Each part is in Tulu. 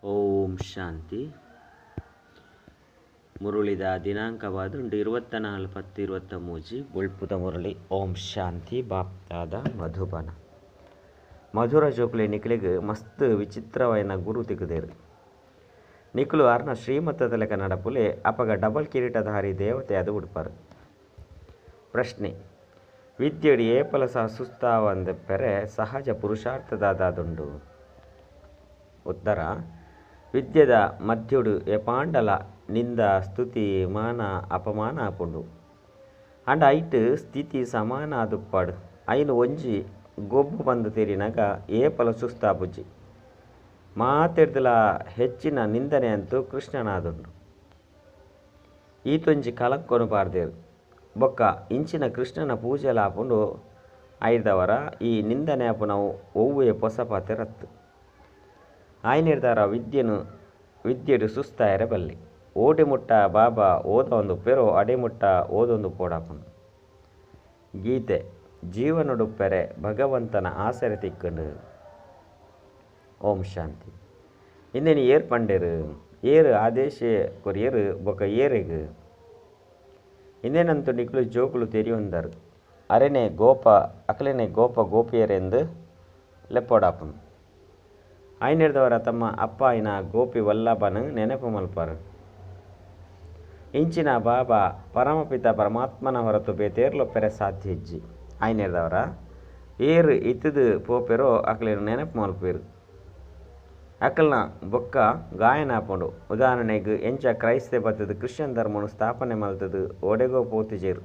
ಓಂ ಶಾಂತಿ. ಮುರುಳಿದ ದಿನಾಂಕವಾದುಂಡು 24/10/23 ಬೊಳ್ಪುದ ಮುರಳಿ. ಓಂ ಶಾಂತಿ. ಬಾಪ್ತಾದ ಮಧುಬನ ಮಧುರ ಜೋಕುಲೆ ನಿಕ್ಲೆಗ್ ಮಸ್ತ್ ವಿಚಿತ್ರವಾಯಿನ ಗುರು ತಿಕ್ಕುದೇರು. ನಿಕುಲು ಅರ್ನ ಶ್ರೀಮತದ ಲೆಕ್ಕ ನಡಪುಲೆ ಅಪಗ ಡಬಲ್ ಕಿರೀಟಧಾರಿ ದೇವತೆ ಅದು ಉಡ್ಪಾರು. ಪ್ರಶ್ನೆ: ವಿದ್ಯೆಡು ಏಪಲ ಸಹ ಸುಸ್ತಾವಂದೆಪ್ಪರೆ ಸಹಜ ಪುರುಷಾರ್ಥದಾದುಂಡು. ಉತ್ತರ: ವಿದ್ಯೆದ ಮಧ್ಯುಡು ಏಪಾಂಡಲ ನಿಂದ ಸ್ತುತಿ ಮಾನ ಅಪಮಾನ ಆಪುಂಡು. ಅಂಡ ಐಟ್ ಸ್ಥಿತಿ ಸಮಾನ ಆದುಪ್ಪಾಡು. ಐನು ಒಂಜಿ ಗೊಬ್ಬು ಬಂದು ತೆರಿನಾಗ ಏಪಲ ಸುಸ್ತಾಪುಜಿ. ಮಾತೆರ್ದಲ ಹೆಚ್ಚಿನ ನಿಂದನೆ ಅಂತೂ ಕೃಷ್ಣನಾದುಂಡು. ಈತೊಂಜಿ ಕಲಂಕೊನು ಪಾರ್ದೇರು ಬೊಕ್ಕ ಇಂಚಿನ ಕೃಷ್ಣನ ಪೂಜೆಲ ಆಪುಂಡು. ಐದವರ ಈ ನಿಂದನೆ ಆಪುನವು ಒವ್ವೆ ಪೊಸ ಪಾತೆರತ್ತು. ಆಯ್ನಿರ್ದಾರ ವಿದ್ಯೆನು ವಿದ್ಯೆಡು ಸುಸ್ತಾಯರೆ ಬಲ್ಲಿ. ಓಡಿ ಮುಟ್ಟ ಬಾಬಾ ಓದೊಂದು ಪೆರೋ ಅಡಿಮುಟ್ಟ ಓದೊಂದು ಪೋಡಾಪುಂಡು. ಗೀತೆ ಜೀವನೊಡುಪ್ಪೆರೆ ಭಗವಂತನ ಆಸರೆ ತಿಕ್ಕಂಡು. ಓಂ ಶಾಂತಿ. ಇಂದೇನು ಏರ್ ಪಂಡೇರು ಏರು ಆದೇಶ ಕೊರಿಯರು ಬೊಕ ಏರೆಗ್ ಇಂದೇನಂತು ನಿಕ್ಲು ಜೋಕುಲು ತೆರಿಯೊಂದರು. ಅರೆನೆ ಗೋಪ ಅಕಲೆನೆ ಗೋಪ ಗೋಪಿಯರೆಂದು ಲೆಪ್ಪೋಡಾಪುಂಡು. ಆಯ್ನಿರ್ದವರ ತಮ್ಮ ಅಪ್ಪ ಆಯ್ನ ಗೋಪಿ ವಲ್ಲಭನ ನೆನಪು ಮಲ್ಪಾರು. ಇಂಚಿನ ಬಾಬಾ ಪರಮಪಿತ ಪರಮಾತ್ಮನ ಹೊರತು ಬೇತೇರ್ಲೊಪ್ಪೆರೆ ಸಾಧ್ಯ ಇಜ್ಜಿ. ಆಯ್ನಿರ್ದವರ ಏರು ಇತ್ತದು ಪೋಪೆರೋ ಅಕಲೆನ ನೆನಪು ಮಲ್ಪೇರು. ಅಕಲ್ನ ಬೊಕ್ಕ ಗಾಯನ ಆಪುಂಡು. ಉದಾಹರಣೆಗೆ ಎಂಚ ಕ್ರೈಸ್ತೆ ಬತ್ತದು ಕ್ರಿಶ್ಚಿಯನ್ ಧರ್ಮನು ಸ್ಥಾಪನೆ ಮಲ್ತದು ಓಡೆಗೋ ಪೋತಿಜೇರು.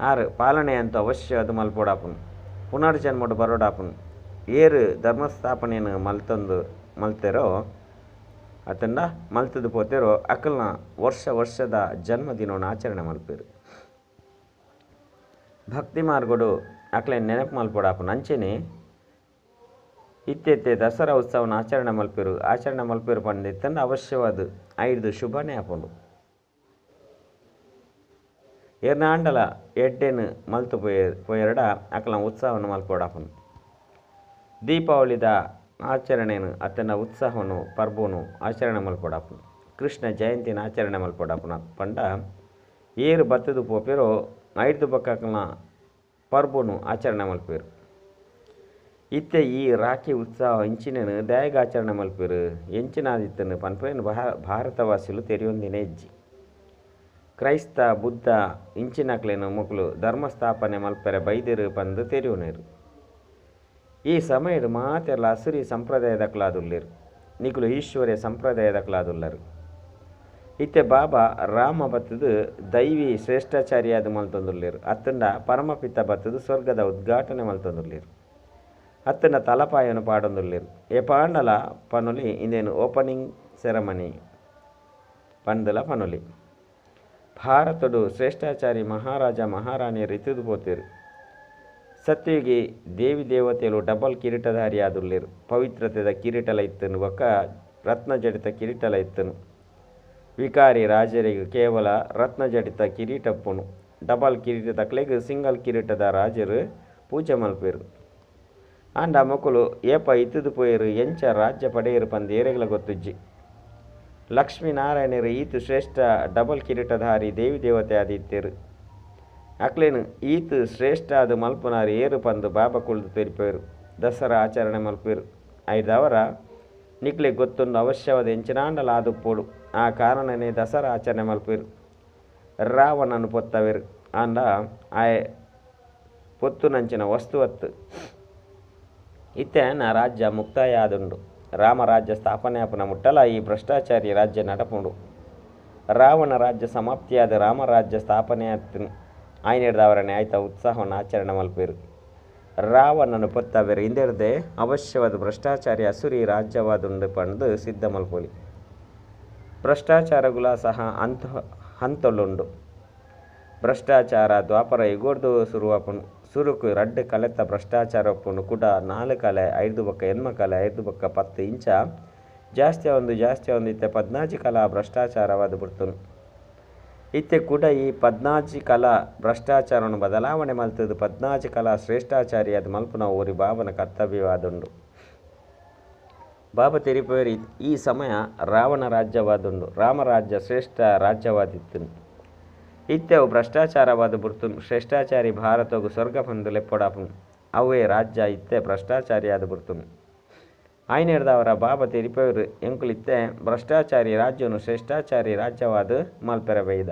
ಆರು ಪಾಲನೆ ಅಂತ ಅವಶ್ಯ ಅದು ಮಲ್ಪೋಡಾಪುಂಡು. ಪುನರ್ಜನ್ಮಡು ಬರೋಡಾಪುಂಡು. ಏರು ಧರ್ಮಸ್ಥಾಪನೆಯನ್ನು ಮಲ್ತಂದು ಮಲ್ತೆರೋ ಅತಂಡ ಮಲ್ತದು ಪೋತೆರೋ ಅಕಲ್ನ ವರ್ಷ ವರ್ಷದ ಜನ್ಮದಿನವನ್ನು ಆಚರಣೆ ಮಲ್ಪೇರು. ಭಕ್ತಿ ಮಾರ್ಗಡು ಅಕ್ಲೆ ನೆನಪು ಮಲ್ಪೋಡಾಪುಂಡು. ಅಂಚೆನೆ ಇತ್ತೆತ್ತೆ ದಸರಾ ಉತ್ಸವನ ಆಚರಣೆ ಮಲ್ಪೇರು. ಆಚರಣೆ ಮಲ್ಪೇರು ಪಂಡಿತ್ತಂಡ ಅವಶ್ಯವಾದ ಐದು ಶುಭನೇ ಆಪುಂಡು. ಏರ್ನಾಂಡಲ ಎಡ್ಡೆನು ಮಲ್ತು ಪೋಯೆರಡ ಅಕಲ್ನ ಉತ್ಸವವನ್ನು ಮಲ್ಪೋಡಾಪುಂಡು. ದೀಪಾವಳಿದ ಆಚರಣೆಯನ್ನು ಅತನ ಉತ್ಸಾಹವನ್ನು ಪರ್ಬನು ಆಚರಣೆ ಮಲ್ಪೋಡಾಪುಂಡು. ಕೃಷ್ಣ ಜಯಂತಿನ ಆಚರಣೆ ಮಲ್ಪೋಡಾಪುನ ಪಂಡ ಏರು ಬತ್ತದು ಪೋಪೇರೋ ಐದು ಬೊಕ್ಕ ಪರ್ಬನು ಆಚರಣೆ ಮಲ್ಪೇರು. ಇತ್ತೆ ಈ ರಾಖಿ ಉತ್ಸವ ಇಂಚಿನನು ದಾಯಗ ಆಚರಣೆ ಮಲ್ಪೇರು. ಎಂಚಿನಾದಿತ್ತನು ಪನ್ಪೇನು ಭಾರತವಾಸಿಲು ತೆರಿಯೊಂದಿನ ಇಜ್ಜಿ. ಕ್ರೈಸ್ತ ಬುದ್ಧ ಇಂಚಿನಕ್ಲೇನು ಮೊಕಲು ಧರ್ಮಸ್ಥಾಪನೆ ಮಲ್ಪೆರೆ ಬೈದಿರು ಪಂದು ತೆರಿಯೋನೇರು. ಈ ಸಮಯದ ಮಾತೆಲ್ಲ ಅಸುರಿ ಸಂಪ್ರದಾಯದಕ್ಲಾದುಲ್ಲೇರು. ನಿಕುಲು ಈಶ್ವರ್ಯ ಸಂಪ್ರದಾಯದಕ್ಲಾದುಲ್ಲರು. ಇತ್ತೆ ಬಾಬಾ ರಾಮ ಬತ್ತದು ದೈವಿ ಶ್ರೇಷ್ಠಾಚಾರ್ಯಾದ ಮಲ್ತೊಂದುಲ್ಲೇರು. ಅತ್ತಂಡ ಪರಮಪಿತ ಬತ್ತದು ಸ್ವರ್ಗದ ಉದ್ಘಾಟನೆ ಮಲ್ತೊಂದುಲ್ಲೇರು. ಅತ್ತಂಡ ತಲಪಾಯನು ಪಾಡೊಂದುಲ್ಲೇರು. ಏಪಾಂಡಲ ಪನುಲಿ ಇಂದೇನು ಓಪನಿಂಗ್ ಸೆರೆಮನಿ ಪಂದಲ ಪನುಲಿ. ಭಾರತಡು ಶ್ರೇಷ್ಠಾಚಾರಿ ಮಹಾರಾಜ ಮಹಾರಾಣಿಯರು ಇತ್ತದು ಪೋತೇರು. ಸತ್ಯಯುಗಿ ದೇವಿ ದೇವತೆಗಳು ಡಬಲ್ ಕಿರೀಟಧಾರಿ ಆದುಲ್ಲೇರು. ಪವಿತ್ರತೆದ ಕಿರೀಟಲ ಇತ್ತನು ಬೊಕ್ಕ ರತ್ನಜಡಿತ ಕಿರೀಟಲ ಇತ್ತನು. ವಿಕಾರಿ ರಾಜರಿಗೆ ಕೇವಲ ರತ್ನಜಡಿತ ಕಿರೀಟಪ್ಪುನು. ಡಬಲ್ ಕಿರೀಟದಕ್ಲೆಗ್ ಸಿಂಗಲ್ ಕಿರೀಟದ ರಾಜರು ಪೂಜೆ ಮಲ್ಪೇರು. ಆಂಡ ಮೊಕುಲು ಏಪ ಇತ್ತದು ಪೋಯರು ಎಂಚ ರಾಜ್ಯ ಪಡೆಯರು ಪಂದು ಏರೆಗ್ಲ ಗೊತ್ತುಜ್ಜಿ. ಲಕ್ಷ್ಮೀನಾರಾಯಣರು ಈತು ಶ್ರೇಷ್ಠ ಡಬಲ್ ಕಿರೀಟಧಾರಿ ದೇವಿ ದೇವತೆ ಆದಿತ್ತೇರು. ಅಕ್ಲೇನು ಈತು ಶ್ರೇಷ್ಠ ಅದು ಮಲ್ಪುನಾರು ಏರು ಪಂದು ಬಾಬಾ ಕುಳ್ದು ತೆರಿಪೇರು. ದಸರಾ ಆಚರಣೆ ಮಲ್ಪೇರು. ಐದವರ ನಿಕ್ಲೆ ಗೊತ್ತೊಂದು ಅವಶ್ಯವಾದ ಎಂಚಿನಾಂಡಲ ಆದುಪ್ಪೋಡು. ಆ ಕಾರಣನೇ ದಸರಾ ಆಚರಣೆ ಮಲ್ಪೇರು. ರಾವಣನು ಪೊತ್ತವೇರು. ಆಂಡ ಆಯ್ ಪೊತ್ತುನಂಚಿನ ವಸ್ತುವತ್ತು. ಇತ್ತೆ ನಾ ರಾಜ್ಯ ಮುಕ್ತಾಯ ಆದುಂಡು. ರಾಮರಾಜ್ಯ ಸ್ಥಾಪನೆ ಆಪುನ ಮುಟ್ಟಲ ಈ ಭ್ರಷ್ಟಾಚಾರಿ ರಾಜ್ಯ ನಡಪುಂಡು. ರಾವಣ ರಾಜ್ಯ ಸಮಾಪ್ತಿಯಾದ ರಾಮರಾಜ್ಯ ಸ್ಥಾಪನೆ ಆಯ್ತು. ಆಯ್ನಿರ್ದವರನೆ ಆಯ್ತ ಉತ್ಸಾಹವನ್ನು ಆಚರಣೆ ಮಲ್ಪೇರು. ರಾವಣನು ಪೊತ್ತವೇರು. ಇಂದೆರ್ದೆ ಅವಶ್ಯವಾದ ಭ್ರಷ್ಟಾಚಾರಿ ಅಸುರಿ ರಾಜ್ಯವಾದುಂಡು ಪಂದು ಸಿದ್ಧ ಮಲ್ಪೊಲಿ. ಭ್ರಷ್ಟಾಚಾರಗುಲ ಸಹ ಹಂತೊಲುಂಡು. ಭ್ರಷ್ಟಾಚಾರ ದ್ವಾಪರ ಯುಗೋರ್ದು ಸುರುವಾಪುಂಡು. ಸುರುಕು ರಡ್ಡು ಕಲೆತ ಭ್ರಷ್ಟಾಚಾರ ಉಪ್ಪುಂಡು. ಕುಡ 4 ಕಲೆ 5 ಬೊಕ್ಕ 8 ಕಲೆ 5 ಬೊಕ್ಕ 10 ಇಂಚ ಜಾಸ್ತಿ ಒಂದು ಜಾಸ್ತಿ ಒಂದು ಇತ್ತೆ 14 ಕಲಾ ಭ್ರಷ್ಟಾಚಾರವಾದ ಬಿಡ್ತುನು. ಇತ್ತೆ ಕೂಡ ಈ 14 ಕಲಾ ಭ್ರಷ್ಟಾಚಾರವನ್ನು ಬದಲಾವಣೆ ಮಲ್ತದು 14 ಕಲಾ ಶ್ರೇಷ್ಠಾಚಾರಿ ಅದು ಮಲ್ಪುನ ಓರಿ ಬಾಬನ ಕರ್ತವ್ಯವಾದುಂಡು. ಬಾಬಾ ತೆರಿಪವೇರು ಈ ಸಮಯ ರಾವಣ ರಾಜ್ಯವಾದುಂಡು. ರಾಮರಾಜ್ಯ ಶ್ರೇಷ್ಠ ರಾಜ್ಯವಾದಿತ್ತು. ಇತ್ತೆ ಅವು ಭ್ರಷ್ಟಾಚಾರವಾದ ಬುಡ್ತುಂಡು. ಶ್ರೇಷ್ಠಾಚಾರಿ ಭಾರತಗು ಸ್ವರ್ಗ ಪಂದು ಲೆಪ್ಪೊಡಾಪುಂಡು. ಅವೇ ರಾಜ್ಯ ಇತ್ತೆ ಭ್ರಷ್ಟಾಚಾರಿಯಾದ ಬುಡ್ತುಂಡು. ಆಯ್ನೆಡ್ದಾವರ ಬಾಬಾ ತೆರಿಪವೇರು ಎಂಕುಲಿತ್ತೆ ಭ್ರಷ್ಟಾಚಾರಿ ರಾಜ್ಯನು ಶ್ರೇಷ್ಠಾಚಾರಿ ರಾಜ್ಯವಾದ ಮಲ್ಪೆರ ಬೈದ.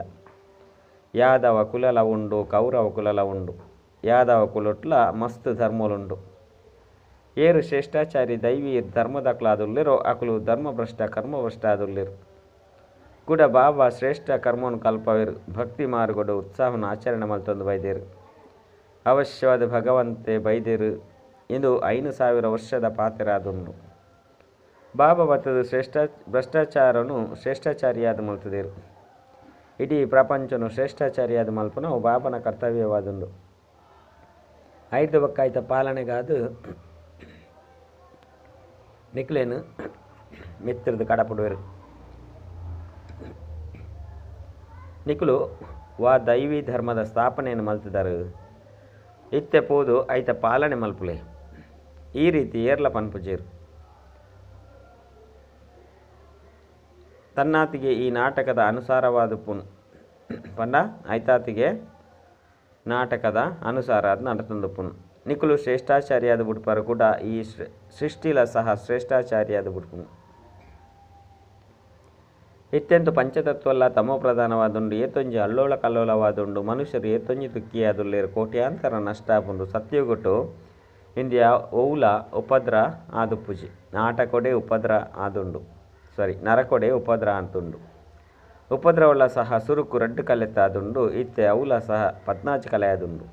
ಯಾದವ ಕುಲಲ ಉಂಡು, ಕೌರವ ಕುಲಲ ಉಂಡು. ಯಾದವ ಕುಲೊಟ್ಲ ಮಸ್ತ್ ಧರ್ಮಲುಂಡು. ಏರು ಶ್ರೇಷ್ಠಾಚಾರಿ ದೈವಿ ಧರ್ಮದಕ್ಲಾದುಲ್ಲೆರೋ ಅಕುಲು ಧರ್ಮಭ್ರಷ್ಟ ಕರ್ಮಭ್ರಷ್ಟ ಆದುಲ್ಲೆರು. ಕೂಡ ಬಾಬಾ ಶ್ರೇಷ್ಠ ಕರ್ಮವನ್ನು ಕಲ್ಪವೇರು. ಭಕ್ತಿ ಮಾರ್ಗಡು ಉತ್ಸಾಹವನ್ನು ಆಚರಣೆ ಮಲ್ತೊಂದು ಬೈದೇರು. ಅವಶ್ಯವಾದ ಭಗವಂತೆ ಬೈದೇರು ಇಂದು 5000 ವರ್ಷದ ಪಾತೆರಾದುಂಡು. ಬಾಬಾ ಬತ್ತದ ಶ್ರೇಷ್ಠ ಭ್ರಷ್ಟಾಚಾರನು ಶ್ರೇಷ್ಠಾಚಾರಿಯಾದ ಮಲ್ತದೇರು. ಇಡೀ ಪ್ರಪಂಚನು ಶ್ರೇಷ್ಠಾಚಾರಿಯಾದ ಮಲ್ಪನವು ಬಾಬನ ಕರ್ತವ್ಯವಾದುಂಡು. ಐದು ಬಕ್ಕಾಯ್ತ ಪಾಲನೆಗಾದು ನಿಕ್ಲೇನು ಮಿತ್ರದು ಕಡಪಡುವರು. ನಿಕ್ಲು ವಾ ದೈವಿ ಧರ್ಮದ ಸ್ಥಾಪನೆಯನ್ನು ಮಲ್ತಿದ್ದಾರೆ. ಇತ್ತೆ ಪೋದು ಐತ ಪಾಲನೆ ಮಲ್ಪುಲೆ. ಈ ರೀತಿ ಏರ್ಲ ಪನ್ಪುಜೇರು. ತನ್ನಾತಿಗೆ ಈ ನಾಟಕದ ಅನುಸಾರವಾದ ಪುನ್ ಪಂಡ ಐತಾತಿಗೆ ನಾಟಕದ ಅನುಸಾರ ಅದು ನಡತಂದು ಪುನ್. ನಿಕುಲು ಶ್ರೇಷ್ಠಾಚಾರ್ಯಾದ ಬುಡ್ಪಾರು ಕೂಡ ಈ ಸೃಷ್ಟಿಲ ಸಹ ಶ್ರೇಷ್ಠಾಚಾರ್ಯಾದ ಬುಡ್ಪುನು. ಇತ್ತೆಂತು ಪಂಚತತ್ವಲ್ಲ ತಮೋ ಪ್ರಧಾನವಾದುಂಡು. ಏತೊಂಜಿ ಅಲ್ಲೋಳ ಕಲ್ಲೋಲವಾದುಂಡು. ಮನುಷ್ಯರು ಏತೊಂಜಿ ದುಃಖಿಯಾದುಲ್ಲೇರು. ಕೋಟ್ಯಾಂತರ ನಷ್ಟ ಆಪುಂಡು. ಸತ್ಯುಗೊಟ್ಟು ಇಂದಿಯ ಓವುಲ ಉಪದ್ರ ಆದುಪ್ಪುಜಿ. ನಾಟಕೊಡೆ ಉಪದ್ರ ಆದುಂಡು. ಸಾರಿ, ನರಕೊಡೆ ಉಪದ್ರ ಅಂತುಂಡು. ಉಪದ್ರವಲ್ಲ ಸಹ ಸುರುಕು ರಡ್ಡು ಕಲೆತ್ತಾದುಂಡು. ಇತ್ತೆ ಅವುಲ ಸಹ 14 ಕಲೆಯಾದುಂಡು.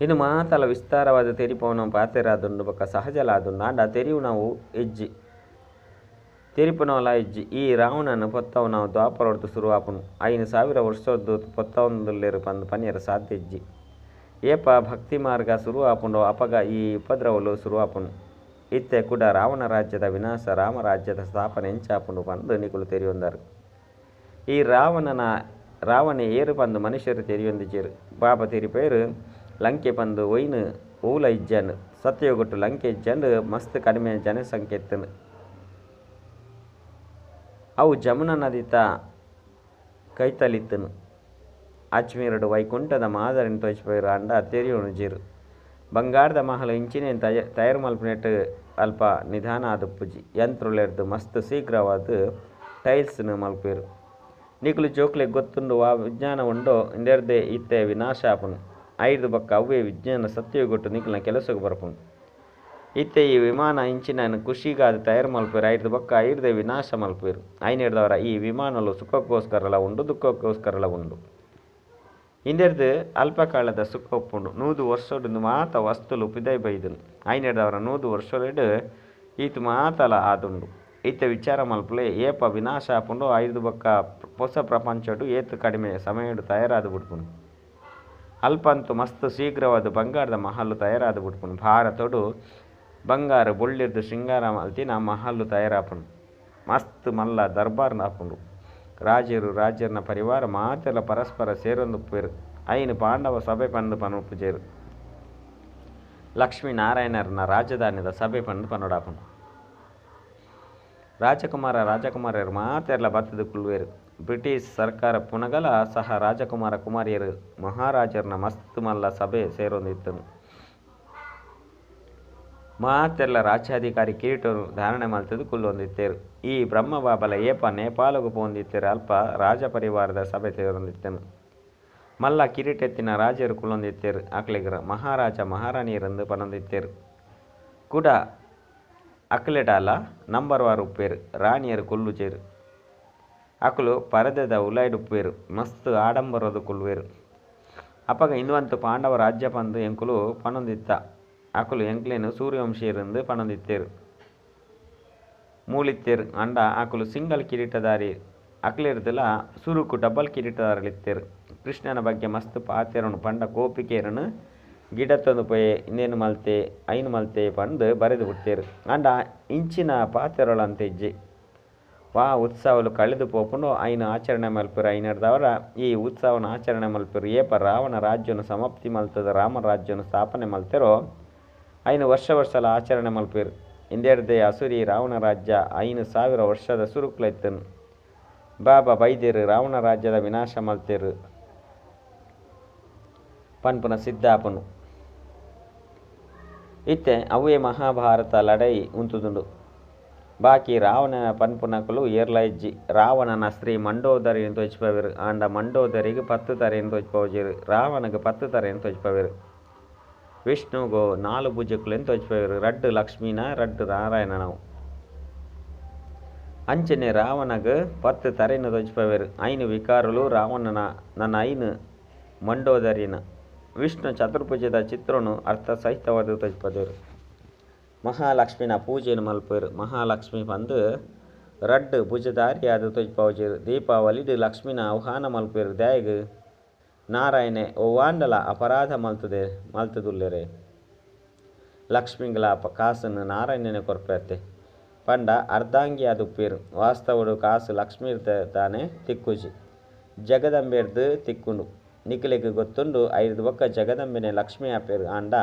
ಇನ್ನು ಮಾತಲ ವಿಸ್ತಾರವಾದ ತೆರಿಪವನ ಪಾತೆರಾದುಂಡು ಬೊಕ್ಕ ಸಹಜಲಾದುಂಡು. ಆಂಡ ತೆರಿವು ನಾವು ಹೆಜ್ಜಿ ತೆರಿಪುನವಲ ಹೆಜ್ಜಿ. ಈ ರಾವಣನ ಪೊತ್ತವು ನಾವು ದ್ವಾಪರೊಡ್ದು ಶುರುವಾಪುನು. 5000 ವರ್ಷದ್ದು ಪೊತ್ತವೊಂದುಲ್ಲೇರು ಪಂದು ಪನಿಯರ ಸಾಧ್ಯ ಹೆಜ್ಜಿ. ಏಪ ಭಕ್ತಿ ಮಾರ್ಗ ಶುರುವಾಪುಂಡು ಅಪಗ ಈ ಉಪದ್ರವಲು ಶುರುವಾಪುನು. ಇತ್ತೆ ಕೂಡ ರಾವಣ ರಾಜ್ಯದ ವಿನಾಶ ರಾಮರಾಜ್ಯದ ಸ್ಥಾಪನೆ ಎಂಚಾಪುಂಡು ಪಂದು ನಿಕುಲು ತೆರಿಯೊಂದರು. ಈ ರಾವಣೆ ಏರು ಪಂದು ಮನುಷ್ಯರು ತೆರಿಯೊಂದಿಜೇರು. ಬಾಬಾ ತೆರಿಪೇರು ಲಂಕೆ ಪಂದು ಒಯ್ನು ಓಲ ಇಜ್ಜಾನು. ಸತ್ಯಗೊಟ್ಟು ಲಂಕೆ ಇಜ್ಜಾನು ಮಸ್ತ್ ಕಡಿಮೆ ಜನಸಂಖ್ಯೆ ಇತ್ತನು. ಅವು ಜಮುನಾ ನದಿತ ಕೈತಲಿತ್ತನು. ಅಜ್ಮೀರಡು ವೈಕುಂಠದ ಮಾದರಿನ ತೋಚಿಪೇರು ಅಂಡ ತೆರಿಯೋಣು ಜೀರು. ಬಂಗಾರದ ಮಹಲು ಇಂಚಿನೇ ತಯಾರು ಮಲ್ಪನೆಟ್ ಅಲ್ಪ ನಿಧಾನ ಆದುಪ್ಪುಜಿ. ಯಂತ್ರಲೆರ್ದು ಮಸ್ತ್ ಶೀಘ್ರವಾದ ಟೈಲ್ಸ್ನು ಮಲ್ಪೇರು. ನಿಕುಲು ಜೋಕ್ಲೆ ಗೊತ್ತುಂಡು ವಾ ವಿಜ್ಞಾನ ಉಂಡೋ ಇಂದೆರ್ದೆ ಇತ್ತೆ ವಿನಾಶ ಆಪುನು. ಐದು ಬೊಕ್ಕ ಅವ್ವೇ ವಿಜ್ಞಾನ ಸತ್ಯಗೊಟ್ಟು ನಿಕುಲ್ನ ಕೆಲಸಕ್ಕೆ ಬರ್ಪುನು. ಇತ್ತೆ ಈ ವಿಮಾನ ಇಂಚಿನ ಖುಷಿಗಾದ ತಯಾರು ಮಲ್ಪೇರು. ಐದು ಬೊಕ್ಕ ಐರ್ದೆ ವಿನಾಶ ಮಲ್ಪೇರು. ಐನೆಡ್ದವರ ಈ ವಿಮಾನಲು ಸುಖಕ್ಕೋಸ್ಕರಲ ಉಂಡು, ದುಃಖಕ್ಕೋಸ್ಕರಲ ಉಂಡು. ಇಂದೆರ್ದು ಅಲ್ಪಕಾಲದ ಸುಖ ಉಪ್ಪುಂಡು. 100 ವರ್ಷಡು ಮಾತ ವಸ್ತುಲು ಪಿದೈ ಬೈದನು. ಐನೆಡ್ದವರ 100 ವರ್ಷಲೆಡು ಈತು ಮಾತಲ ಆದುಂಡು. ಇತ್ತೆ ವಿಚಾರ ಮಲ್ಪುಲೆ ಏಪ ವಿನಾಶ ಆಪುಂಡು. ಐದು ಬೊಕ್ಕ ಹೊಸ ಪ್ರಪಂಚಡು ಏತು ಕಡಿಮೆ ಸಮಯಡು ತಯಾರಾದ ಬಿಡ್ಪುನು. ಅಲ್ಪಂತು ಮಸ್ತ್ ಶೀಘ್ರವಾದ ಬಂಗಾರದ ಮಹಲ್ಲು ತಯಾರಾದ ಬಿಡ್ಪುನು. ಭಾರತಡು ಬಂಗಾರ ಬೊಳ್ಳಿರ್ದು ಶೃಂಗಾರ ಮಲ್ತಿನ ಮಹಲ್ಲು ತಯಾರಾಪುಂಡು. ಮಸ್ತ್ ಮಲ್ಲ ದರ್ಬಾರ್ ಆಪುಂಡು. ರಾಜರು ರಾಜರನ ಪರಿವಾರ ಮಾತೆಲ್ಲ ಪರಸ್ಪರ ಸೇರೊಂದುಪ್ಪೇರು. ಐನು ಪಾಂಡವ ಸಭೆ ಪಂದು ಪನುಪ್ಪುಜೇರು. ಲಕ್ಷ್ಮೀನಾರಾಯಣರನ ರಾಜಧಾನಿದ ಸಭೆ ಪಂದು ಪನುಡಾಪುಂಡು. ರಾಜಕುಮಾರ ರಾಜಕುಮಾರಿಯರು ಮಾತೆಲ್ಲ ಬತ್ತದ ಕುಲ್ವೇರು. ಬ್ರಿಟಿಷ್ ಸರ್ಕಾರ ಪುನಗಲ ಸಹ ರಾಜಕುಮಾರ ಕುಮಾರಿಯರು ಮಹಾರಾಜರನ ಮಸ್ತ್ ಮಲ್ಲ ಸಭೆ ಸೇರೊಂದಿತ್ತನು. ಮಾತೆಲ್ಲ ರಾಜ್ಯಾಧಿಕಾರಿ ಕಿರೀಟನು ಧಾರಣೆ ಮಲ್ತದು ಕುಲ್ಲೊಂದಿತ್ತೇರು. ಈ ಬ್ರಹ್ಮಬಾಬಲ ಏಪ ನೇಪಾಳಗು ಪೋಂದಿತ್ತೇರು. ಅಲ್ಪ ರಾಜಪರಿವಾರದ ಸಭೆ ಸೇರೊಂದಿತ್ತನು. ಮಲ್ಲ ಕಿರೀಟೆತ್ತಿನ ರಾಜರು ಕುಲ್ಲೊಂದಿತ್ತೇರು. ಅಕ್ಲೆಗರ ಮಹಾರಾಜ ಮಹಾರಾಣಿಯರೆಂದು ಪನೊಂದಿತ್ತೇರು. ಕೂಡ ಅಕ್ಲೆಡಾಲ ನಂಬರ್ ವಾರು ಉಪ್ಪೇರು. ರಾಣಿಯರು ಕೊಲ್ಲುಜೇರು. ಅಕುಲು ಪರದೆದ ಉಲಾಯ್ಡುಪ್ಪೇರು. ಮಸ್ತ್ ಆಡಂಬರದು ಕೊಲ್ಲುವೇರು. ಅಪಗ ಇಂದುವಂತು ಪಾಂಡವ ರಾಜ್ಯ ಪಂದು ಎಂಕುಲು ಪನೊಂದಿತ್ತ. ಅಕುಲು ಎಂಕ್ಲೇನು ಸೂರ್ಯವಂಶೀಯರೆಂದು ಪನೊಂದಿತ್ತೇರು. ಮೂಲಿತ್ತೇರು. ಅಂಡ ಅಕುಲು ಸಿಂಗಲ್ ಕಿರೀಟಧಾರಿ. ಅಕ್ಲೆರ್ದಲ ಸುರುಕು ಡಬಲ್ ಕಿರೀಟಧಾರಲಿತ್ತೇರು. ಕೃಷ್ಣನ ಬಗ್ಗೆ ಮಸ್ತ್ ಪಾತೆರನು ಪಂಡ ಕೋಪಿಕೇರನು ಗಿಡತ್ತೊಂದು ಪೋಯೆ ಇನ್ನೇನು ಮಲ್ತೆ ಐನು ಮಲ್ತೆ ಪಂದು ಬರೆದು ಬಿಡ್ತೇರು. ಅಂಡ ಇಂಚಿನ ಪಾತೆರೊಳಂತ ಇಜ್ಜಿ. ವಾ ಉತ್ಸವಲು ಕಳೆದು ಪೋಪುಂಡು ಐನು ಆಚರಣೆ ಮಲ್ಪೆರು. ಐನರ್ದವರ ಈ ಉತ್ಸವನ ಆಚರಣೆ ಮಲ್ಪೆರು. ಏಪ ರಾವಣ ರಾಜ್ಯನು ಸಮಾಪ್ತಿ ಮಲ್ತದ ರಾಮ ರಾಜ್ಯನು ಸ್ಥಾಪನೆ ಮಲ್ತೆರೋ ಐನು ವರ್ಷ ವರ್ಷಲ ಆಚರಣೆ ಮಲ್ಪೆರು. ಇಂದೆರ್ದೆ ಅಸುರಿ ರಾವಣ ರಾಜ್ಯ 5000 ವರ್ಷದ ಸುರುಕ್ಲೈತನ್. ಬಾಬಾ ಬೈದೆರು ರಾವಣ ರಾಜ್ಯದ ವಿನಾಶ ಮಲ್ತೆರು ಪನ್ಪುನ ಸಿದ್ಧಾಪುನು. ಇತ್ತೆ ಅವ್ವೇ ಮಹಾಭಾರತ ಲಡಾಯಿ ಉಂತುದುಂಡು. ಬಾಕಿ ರಾವಣ ಪನ್ಪುನಕುಲು ಏರ್ಲಾ ಇಜ್ಜಿ. ರಾವಣನ ಸ್ತ್ರೀ ಮಂಡೋದರಿನ್ ತೋಜಿಪಾವೆರ್. ಆಂಡ ಮಂಡೋದರಿಗ್ 10 ತರೆನ್ ತೋಜಿಪಾವುಜೆರ್. ರಾವಣಗ್ 10 ತರೆನ್ ತೋಜಿಪಾವೆರ್. ವಿಷ್ಣುಗು 4 ಭುಜಕುಲೆನ್ ತೋಜಿಪಾವೆರ್. 2 ಲಕ್ಷ್ಮೀನ 2 ನಾರಾಯಣನವು. ಅಂಚನೆ ರಾವಣಗ್ 10 ತರೆನ್ ತೋಜಿಪಾವೆರ್. 5 ವಿಕಾರಲು ರಾವಣನ ನನ 5 ಮಂಡೋದರಿನ. ವಿಷ್ಣು ಚತುರ್ಭುಜದ ಚಿತ್ರನು ಅರ್ಥಸಹಿತವಾದ ತೋಜಿಪದೆರ್. ಮಹಾಲಕ್ಷ್ಮಿನ ಪೂಜೆನು ಮಲ್ಪೆರ್. ಮಹಾಲಕ್ಷ್ಮಿ ಪಂದು 2 ಭುಜಧಾರಿಯಾದ ತೋಜಿಪಾವುಜೆರ್. ದೀಪಾವಳಿಡ್ ಲಕ್ಷ್ಮಿನ ಆಹ್ವಾನ ಮಲ್ಪೆರ್. ದಾಯೆಗ್ ನಾರಾಯಣೆ ಒವ್ವಾಂಡಲ ಅಪರಾಧ ಮಲ್ತದೆ ಮಲ್ತದುಲ್ಲೆರೆ. ಲಕ್ಷ್ಮಿಗಳ ಕಾಸನ್ನು ನಾರಾಯಣನೆ ಕೊರ್ಪೆತ್ತೆ ಪಂಡ ಅರ್ಧಾಂಗಿಯಾದ ಉಪ್ಪೇರು. ವಾಸ್ತವಡು ಕಾಸು ಲಕ್ಷ್ಮೀರ್ದ ದಾನೆ ತಿಕ್ಕುಜಿ, ಜಗದಂಬೆರ್ದು ತಿಕ್ಕುಂಡು. ನಿಖಿಲೆಗ್ ಗೊತ್ತುಂಡು ಐದು ಬೊಕ್ಕ ಜಗದಂಬೆನೆ ಲಕ್ಷ್ಮಿ ಆಪೇರು. ಆಂಡ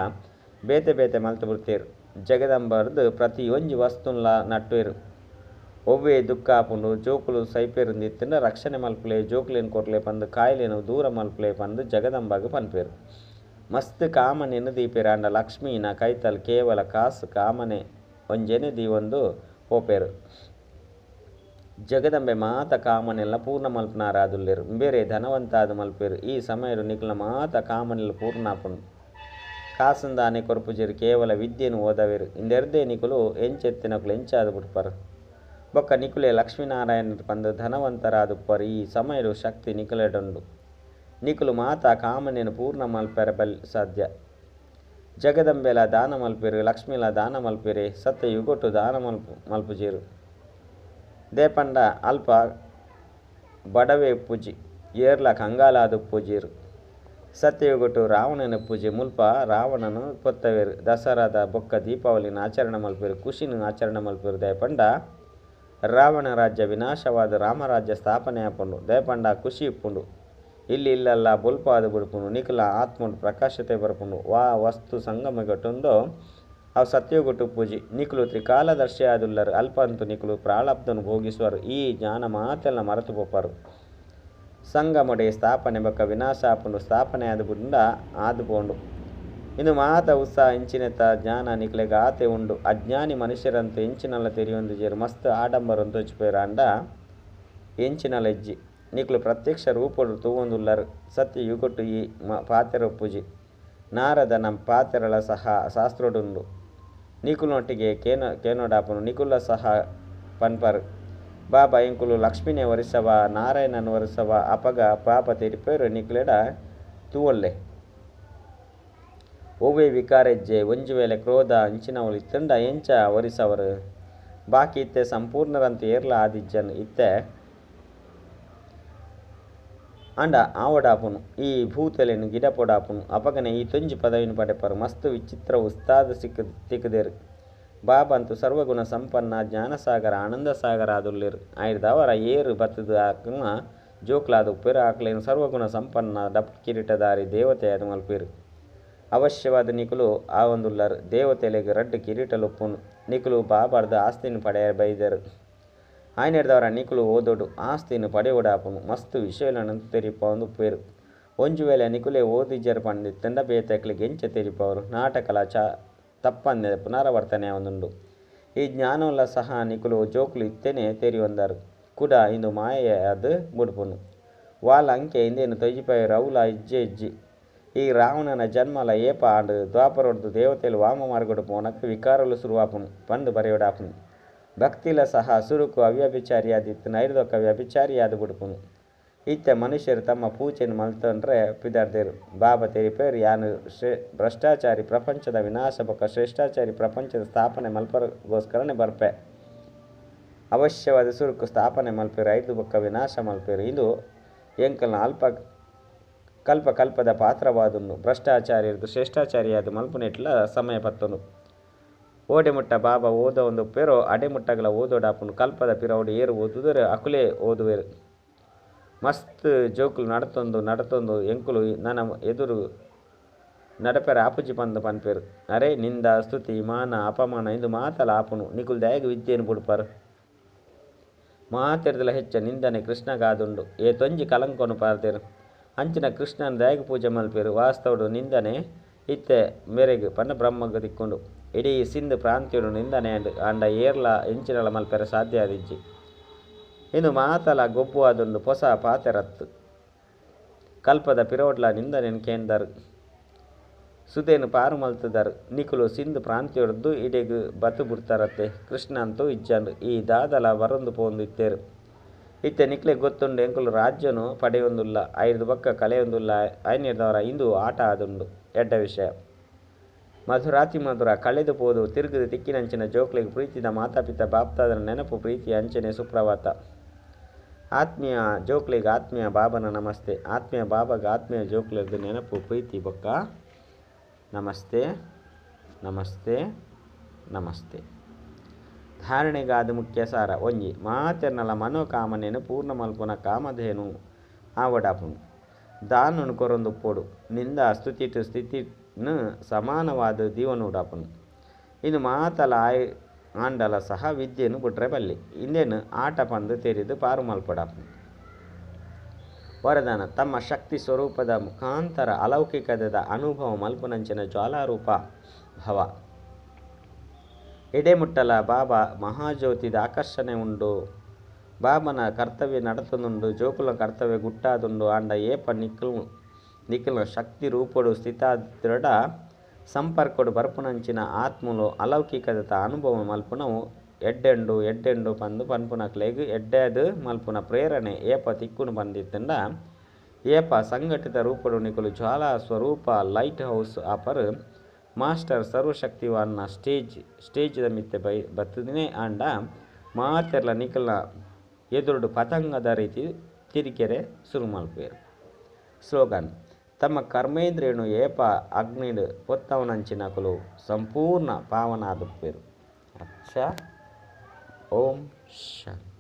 ಬೇತೆ ಬೇತೆ ಮಲ್ತು ಬಿಡ್ತೇರು. ಜಗದಂಬರ್ದು ಪ್ರತಿಯೊಂಜಿ ವಸ್ತುನ್ಲ ನಟ್ಟುವೆರು. ಒವ್ವೇ ದುಃಖ ಆಪುಂಡು ಜೋಕುಲು ಸೈಪೇರುಂದಿತ್ತುಂಡ ರಕ್ಷಣೆ ಮಲ್ಪುಲೆ, ಜೋಕುಲೇನು ಕೊರ್ಲೆ ಪಂದು ಕಾಯಿಲೆನು ದೂರ ಮಲ್ಪುಲೆ ಪಂದು ಜಗದಂಬಾಗ ಪನ್ಪೇರು. ಮಸ್ತ್ ಕಾಮನೆನು ದೀಪೇರು. ಆಂಡ ಲಕ್ಷ್ಮೀನ ಕೈತಲ್ ಕೇವಲ ಕಾಸು ಕಾಮನೆ ಒಂಜೆನೆ ದೀವೊಂದು ಪೋಪೇರು. ಜಗದಂಬೆ ಮಾತ ಕಾಮನೆಲ್ಲ ಪೂರ್ಣ ಮಲ್ಪುನಾರಾದುಲ್ಲೆರು. ಬೇರೆ ಧನವಂತಾದ ಮಲ್ಪೇರು. ಈ ಸಮಯಡು ನಿಖಿಲ ಮಾತ ಕಾಮನೆಲ್ಲ ಪೂರ್ಣ ಆಪುಂಡು. ಕಾಸಂದಾನೆ ಕೊರ್ಪುಜೆರು, ಕೇವಲ ವಿದ್ಯೆನು ಓದವೇರು. ಇಂದೆರ್ದೇ ನಿಕುಲು ಎಂಚೆತ್ತಿನಕುಲು ಎಂಚಾದ ಬಿಡ್ಪಾರು. ಬೊಕ್ಕ ನಿಕುಲೆ ಲಕ್ಷ್ಮೀನಾರಾಯಣ ಪಂದು ಧನವಂತರಾದುಪ್ಪರು. ಈ ಸಮಯಡು ಶಕ್ತಿ ನಿಕುಲೆಡುಂಡು. ನಿಕುಲು ಮಾತಾ ಕಾಮನೆನು ಪೂರ್ಣ ಮಲ್ಪೆರ ಬಲ್ ಸಾಧ್ಯ. ಜಗದಂಬೆಲ ದಾನ ಮಲ್ಪೇರು, ಲಕ್ಷ್ಮೀಲ ದಾನ ಮಲ್ಪೇರೆ. ಸತ್ಯ ಯುಗೊಟ್ಟು ದಾನ ಮಲ್ಪುಜೇರು. ದೇಪಂಡ ಅಲ್ಪ ಬಡವೆ ಪೂಜಿ ಏರ್ಲ ಕಂಗಾಲಾದ ಪೂಜೇರು. ಸತ್ಯಯುಗೊಟ್ಟು ರಾವಣನ ಪೂಜೆ ಮುಲ್ಪ ರಾವಣನು ಪೊತ್ತವೇರು. ದಸರಾದ ಬೊಕ್ಕ ದೀಪಾವಳಿನ ಆಚರಣೆ ಮಲ್ಪೇರು, ಖುಷಿನ ಆಚರಣೆ ಮಲ್ಪೇರು. ದಯಪಂಡ ರಾವಣ ರಾಜ್ಯ ವಿನಾಶವಾದ ರಾಮರಾಜ್ಯ ಸ್ಥಾಪನೆ ಆಪುಂಡು. ದಯಪಂಡ ಖುಷಿ ಇಪ್ಪುಂಡು. ಇಲ್ಲಿ ಇಲ್ಲಲ್ಲ ಬೊಲ್ಪಾದ ಬಿಡ್ಪುಂಡು. ನಿಖಿಲ ಆತ್ಮಡು ಪ್ರಕಾಶತೆ ಬರ್ಪುಂಡು. ವಾ ವಸ್ತು ಸಂಗಮಗಟ್ಟುಂದೋ ಅವು ಸತ್ಯಗೊಟ್ಟು ಪೂಜೆ. ನಿಖಲು ತ್ರಿಕಾಲದರ್ಶಿ ಆದುಲ್ಲರು. ಅಲ್ಪಂತು ನಿಖಲು ಪ್ರಾಳಬ್ಧನು ಭೋಗಿಸುವರು. ಈ ಜ್ಞಾನ ಮಾತೆಲ್ಲ ಮರೆತು ಪೋಪರು. ಸಂಗಮಡೆ ಸ್ಥಾಪನೆ ಬೊಕ್ಕ ವಿನಾಶ ಆಪುಂಡು. ಸ್ಥಾಪನೆ ಆದ ಬುಂಡ ಆದು ಪೋಂಡು. ಇನ್ನು ಮಾತ ಉತ್ಸಾಹ ಇಂಚಿನೆತ ಜ್ಞಾನ ನಿಖಲೆಗ ಆತೆ ಉಂಡು. ಅಜ್ಞಾನಿ ಮನುಷ್ಯರಂತೂ ಎಂಚಿನಲ್ಲ ತೆರಿಯೊಂದು ಜೇರು ಮಸ್ತ್ ಆಡಂಬರಂತೂ ತೋಚಿಪೇರು. ಅಂಡ ಎಂಚಿನಲ್ಲ ಇಜ್ಜಿ. ನಿಖಲು ಪ್ರತ್ಯಕ್ಷ ರೂಪಡು ತೂವೊಂದುಲ್ಲರು. ಸತ್ಯ ಯುಗೊಟ್ಟು ಈ ಪಾತೆರ ಪೂಜೆ. ನಾರದ ನಮ್ಮ ಪಾತೆರಳ ಸಹ ಶಾಸ್ತ್ರಡುಂಡು. ನಿಕುಲೊಟ್ಟಿಗೆ ಕೇನೋಡಾಪುನು ನಿಕುಲ ಸಹ ಪನ್ಪರು. ಬಾಬಾ ಎಂಕುಲು ಲಕ್ಷ್ಮಿನೇ ವರಿಸವ ನಾರಾಯಣನ ವರಿಸವ. ಅಪಗ ಪಾಪ ತೆರಿಪೇರು ನಿಕುಲೆಡ ತೂವೊಲ್ಲೆ. ಒವ್ವೇ ವಿಕಾರೆಜ್ಜೆ ಒಂಜಿ ವೇಳೆ ಕ್ರೋಧ ಅಂಚಿನವಳು ಇತ್ತಂಡ ಎಂಚ ವರಿಸವರು. ಬಾಕಿ ಇತ್ತೆ ಸಂಪೂರ್ಣರಂತ ಏರ್ಲ ಆದಿಜ್ಜನ್ ಇತ್ತೆ ಅಂಡ ಆವಡಾಪುನು. ಈ ಭೂತಲೆನು ಗಿಡಪೊಡಾಪುನು. ಅಪಗನೆ ಈ ತೊಂಜಿ ಪದವಿನ ಪಡೆಪರು. ಮಸ್ತ್ ವಿಚಿತ್ರ ಉಸ್ತಾದ ತಿಕ್ಕುದೇರು. ಬಾಬಂತು ಸರ್ವಗುಣ ಸಂಪನ್ನ ಜ್ಞಾನಸಾಗರ ಆನಂದಸಾಗರ ಆದುಲ್ಲೆರು. ಆಯ್ದವರ ಏರು ಬತ್ತದು ಆಕನ ಜೋಕ್ಲಾದ ಉಪ್ಪೇರು. ಆಕಲೇನು ಸರ್ವಗುಣ ಸಂಪನ್ನ ಡಪ್ ಕಿರೀಟಧಾರಿ ದೇವತೆ ಅದು ಮಲ್ಪೇರು. ಅವಶ್ಯವಾದ ನಿಕುಲು ಆವೊಂದುಲ್ಲರು. ದೇವತೆಲೆಗ್ 2 ಕಿರೀಟಲುಪ್ಪುನು. ನಿಕುಲು ಬಾಬಾರ್ದ ಆಸ್ತಿನ ಪಡೆಯ ಬೈದರು. ಆಯ್ನೆಡ್ದವರ ನಿಕುಲು ಓದೋಡು ಆಸ್ತಿನ ಪಡೆಯೋಡಾಪುನು. ಮಸ್ತ್ ವಿಷಯಗಳನ್ನು ತೆರಿಪವೊಂದು ಉಪ್ಪೇರು. ಒಂಜಿ ವೇಳೆ ನಿಕುಲೆ ಓದಿಜರು ಪಂಡಿತ್ತಂಡ ಬೇತೆಕ್ಲಿಗೆ ಎಂಚ ತೆರಿಪವರು. ನಾಟಕಲ ಚ ತಪ್ಪಂದೆ ಪುನರಾವರ್ತನೆ ಒಂದುಂಡು. ಈ ಜ್ಞಾನವಲ್ಲ ಸಹ ನಿಕುಲು ಜೋಕುಲು ಇತ್ತೇನೆ ತೆರಿಯೊಂದರು ಕೂಡ ಇಂದು ಮಾಯೆಯಾದ ಬುಡ್ಪುನು. ವಾಲ ಅಂಕೆ ಇಂದೇನು ತೊಜಿಪಾಯ ರೌಲ ಇಜ್ಜೆ ಇಜ್ಜಿ. ಈ ರಾವಣನ ಜನ್ಮಲ ಏಪ ಆಂಡ್ ದ್ವಾಪರೊಡ್ದು ದೇವತೆಲು ವಾಮ ಮಾರ್ಗಡು ಪೋನಕ ವಿಕಾರಲು ಸುರುವಾಪುನು ಪಂದು ಬರೆಯೋಡಾಪುನು. ಭಕ್ತಿಲ ಸಹ ಸುರುಕು ಅವ್ಯಭಿಚಾರಿಯಾದಿತ್ತು ನೈರ್ದೊಕ್ಕ ವ್ಯಭಿಚಾರಿಯಾದ ಬುಡ್ಪುನು. ಇತ್ತೆ ಮನುಷ್ಯರು ತಮ್ಮ ಪೂಜೆಯನ್ನು ಮಲ್ತಂದ್ರೆ ಪಿದಾರ್ದೇರು. ಬಾಬಾ ತೆರಿಪೇರು ಯಾನು ಭ್ರಷ್ಟಾಚಾರಿ ಪ್ರಪಂಚದ ವಿನಾಶ ಬೊಕ್ಕ ಶ್ರೇಷ್ಠಾಚಾರಿ ಪ್ರಪಂಚದ ಸ್ಥಾಪನೆ ಮಲ್ಪಗೋಸ್ಕರನೇ ಬರ್ಪೆ. ಅವಶ್ಯವಾದ ಸುರುಕು ಸ್ಥಾಪನೆ ಮಲ್ಪೇರು, ಐದು ಬೊಕ್ಕ ವಿನಾಶ ಮಲ್ಪೇರು. ಇದು ಎಂಕಲ್ನ ಅಲ್ಪ ಕಲ್ಪ ಕಲ್ಪದ ಪಾತ್ರವಾದುನ್ನು. ಭ್ರಷ್ಟಾಚಾರ್ಯರದು ಶ್ರೇಷ್ಠಾಚಾರಿಯಾದ ಮಲ್ಪುನೆಟ್ಲ ಸಮಯ ಪತ್ತನು. ಓಡೆ ಮುಟ್ಟ ಬಾಬಾ ಓದ ಒಂದು ಪೇರೋ ಅಡೆಮುಟ್ಟಗಳ ಓದೋಡಾಪುನು. ಕಲ್ಪದ ಪಿರೌಡು ಏರು ಓದುದರೆ ಅಕುಲೇ ಓದುವೆರು. ಮಸ್ತ್ ಜೋಕುಲು ನಡತೊಂದು ನಡತೊಂದು ಎಂಕುಲು ನನ್ನ ಎದುರು ನಡಪೆರೆ ಆಪುಜಿ ಪಂದ್ ಪನ್ಪೆರ್. ಅರೆ ನಿಂದ, ಸ್ತುತಿ, ಮಾನ, ಅಪಮಾನ ಇಂದು ಮಾತಲ ಆಪುನು ನಿಕುಲು ದಾಯೆಗ್ ವಿದ್ಯೆನ್ ಬುಡ್ಪರ್? ಮಾತೆಡ್ದಲ ಹೆಚ್ಚ ನಿಂದನೆ ಕೃಷ್ಣಗಾದುಂಡು. ಏತೊಂಜಿ ಕಲಂಕೊನು ಪಾಡ್ದೆರ್. ಅಂಚಿನ ಕೃಷ್ಣನ್ ದಾಯೆಗ್ ಪೂಜೆ ಮಲ್ಪೆರ್? ವಾಸ್ತವಡ್ ನಿಂದನೆ ಇತ್ತೆ ಮೆರೆಗ್ ಪಂಡ ಬ್ರಹ್ಮಗ್ ತಿಕ್ಕುಂಡು. ಇಡೀ ಸಿಂಧ್ ಪ್ರಾಂತ್ಯಡ್ ನಿಂದನೆ ಆಂಡ್ ಆಂಡ ಏರ್ಲಾ ಎಂಚಿನಲ ಮಲ್ಪೆರೆ ಸಾಧ್ಯ ಆದಿಜ್ಜಿ. ಇಂದು ಮಾತಲ ಗೊಬ್ಬು ಆದುಂಡು ಪೊಸ ಪಾತೆರತ್ತ್. ಕಲ್ಪದ ಪಿರವುಡ್ಲಾ ನಿಂದನೆನ್ ಕೇಂದರ್. ಸುದೆನ್ ಪಾರ್ ಮಲ್ತ್ ದರ್. ನಿಕುಲು ಸಿಂಧ್ ಪ್ರಾಂತ್ಯೊಡ್ದು ಇಡೆಗ್ ಬತ್ ಬುಡ್ತರತ್ತೆ? ಕೃಷ್ಣ ಅಂತೂ ಇಜ್ಜಾಂಡ್. ಈ ದಾದಲ ಬರೊಂದು ಪೋವೊಂದು ಇತ್ತೆರ್. ಇತ್ತೆ ನಿಕ್ಲೆಗ್ ಗೊತ್ತುಂಡು ಎಂಕುಲು ರಾಜ್ಯೊನು ಪಡೆಯೊಂದುಲ್ಲ ಅಯಿರ್ದ್ ಬೊಕ್ಕ ಕಳೆಯೊಂದುಲ್ಲ ಆಯಿನೆಡ್ದಾವರ ಇಂದು ಆಟ ಆದುಂಡು. ಎಡ್ಡೆ ವಿಷಯ. ಮಧುರಾತಿಮಧುರ ಕಳೆದು ಪೋದು ತಿರುಗುದು ತಿಕ್ಕಿನಂಚಿನ ಜೋಕ್ಲೆಗ್ ಪ್ರೀತಿದ ಮಾತಾಪಿತ ಬಾಪ್ತಾದನ ನೆನಪು ಪ್ರೀತಿ ಅಂಚೆನೆ ಸುಪ್ರಭಾತ. ಆತ್ಮೀಯ ಜೋಕ್ಲೆಗ್ ಆತ್ಮೀಯ ಬಾಬನ ನಮಸ್ತೆ. ಆತ್ಮೀಯ ಬಾಬಾಗ್ ಆತ್ಮೀಯ ಜೋಕ್ಲೆರ್ದ್ ನೆನಪು ಪ್ರೀತಿ ಬೊಕ್ಕ ನಮಸ್ತೆ ನಮಸ್ತೆ ನಮಸ್ತೆ. ಧಾರಣೆಗಾದ್ ಮುಖ್ಯ ಸಾರ ಒಂಜಿ. ಮಾತೆರ್ನಲ ಮನೋಕಾಮನೆನ್ ಪೂರ್ಣ ಮಲ್ಪುನ ಕಾಮಧೇನು ಆವೊಡಾಪುಂಡು. ದಾನೊನು ಕೊರೊಂದು ಉಪ್ಪೊಡು. ನಿಂದಾ ಸ್ತುತಿಟ್ ಸ್ಥಿತಿನ್ ಸಮಾನವಾದ್ ದೀವೊನೊಡಾಪುಂಡು. ಇಂದು ಮಾತಲ ಆಯ್ ಆಂಡಲ ಸಹ ವಿದ್ಯೆನ್ ಬುಡ್ರೆ ಬಲ್ಲಿ. ಇಂದೆನ್ ಆಟ ಪಂದ್ ತೆರಿದ್ ಪಾರ್ ಮಲ್ಪೊಡಾಪುಂಡು. ವರದಾನ, ತಮ್ಮ ಶಕ್ತಿ ಸ್ವರೂಪದ ಮುಖಾಂತರ ಅಲೌಕಿಕತೆದ ಅನುಭವ ಮಲ್ಪುನಂಚಿನ ಜ್ವಾಲಾರೂಪ ಭವ. ಇಡೆ ಮುಟ್ಟಲ ಬಾಬಾ ಮಹಾಜ್ಯೋತಿದ ಆಕರ್ಷಣೆ ಉಂಡು. ಬಾಬನ ಕರ್ತವ್ಯ ನಡತೊಂದುಂಡು ಜೋಕುಲ್ನ ಕರ್ತವ್ಯ ಗುಟ್ಟಾದುಂಡು ಆಂಡ ಏಪ ನಿಕುಲ್ ನಿಕಲ್ನ ಶಕ್ತಿ ರೂಪೊಡು ಸ್ಥಿತಾದಿತ್ತೆರ್ಡ ಸಂಪರ್ಕಡ್ ಬರ್ಪುನಂಚಿನ ಆತ್ಮಲು ಅಲೌಕಿಕತೆತ ಅನುಭವ ಮಲ್ಪುನವು ಎಡ್ಡೆಂಡು ಎಡ್ಡೆಂಡು ಪಂದ್ ಪನ್ಪುನಕ್ಲೆಗ್ ಎಡ್ಡೆದ್ ಮಲ್ಪುನ ಪ್ರೇರಣೆ ಏಪ ತಿಕ್ಕುಂಡು ಪಂದಿತ್ತುಂಡ ಏಪ ಸಂಘಟಿತ ರೂಪೊಡು ನಿಕುಲು ಜ್ವಾಲಾ ಸ್ವರೂಪ ಲೈಟ್ ಹೌಸ್ ಆಪರ್ ಮಾಸ್ಟರ್ ಸರ್ವಶಕ್ತಿವಾನ್ ನ ಸ್ಟೇಜ್ ಸ್ಟೇಜ್ ದ ಮಿತ್ತ್ ಬೈ ಬತ್ತುದಿನೇ ಆಂಡ ಮಾತೆರ್ಲ ನಿಕಲ್ನ ಎದುರುಡು ಪತಂಗದ ರೀತಿ ತಿರಿಗೆರೆ ಸುರು ಮಲ್ಪುವೆರ್. ಸ್ಲೋಗನ್, ತಮ್ಮ ಕರ್ಮೇಂದ್ರಿಯನ್ ಏಪ ಅಗ್ನಿಡ್ ಪೊತ್ತವನಂಚಿನಕುಲು ಸಂಪೂರ್ಣ ಪಾವನ ಆದುಪ್ಪೆರ್. ಅಚ್ಚ. ಓಂ ಶಾಂತಿ.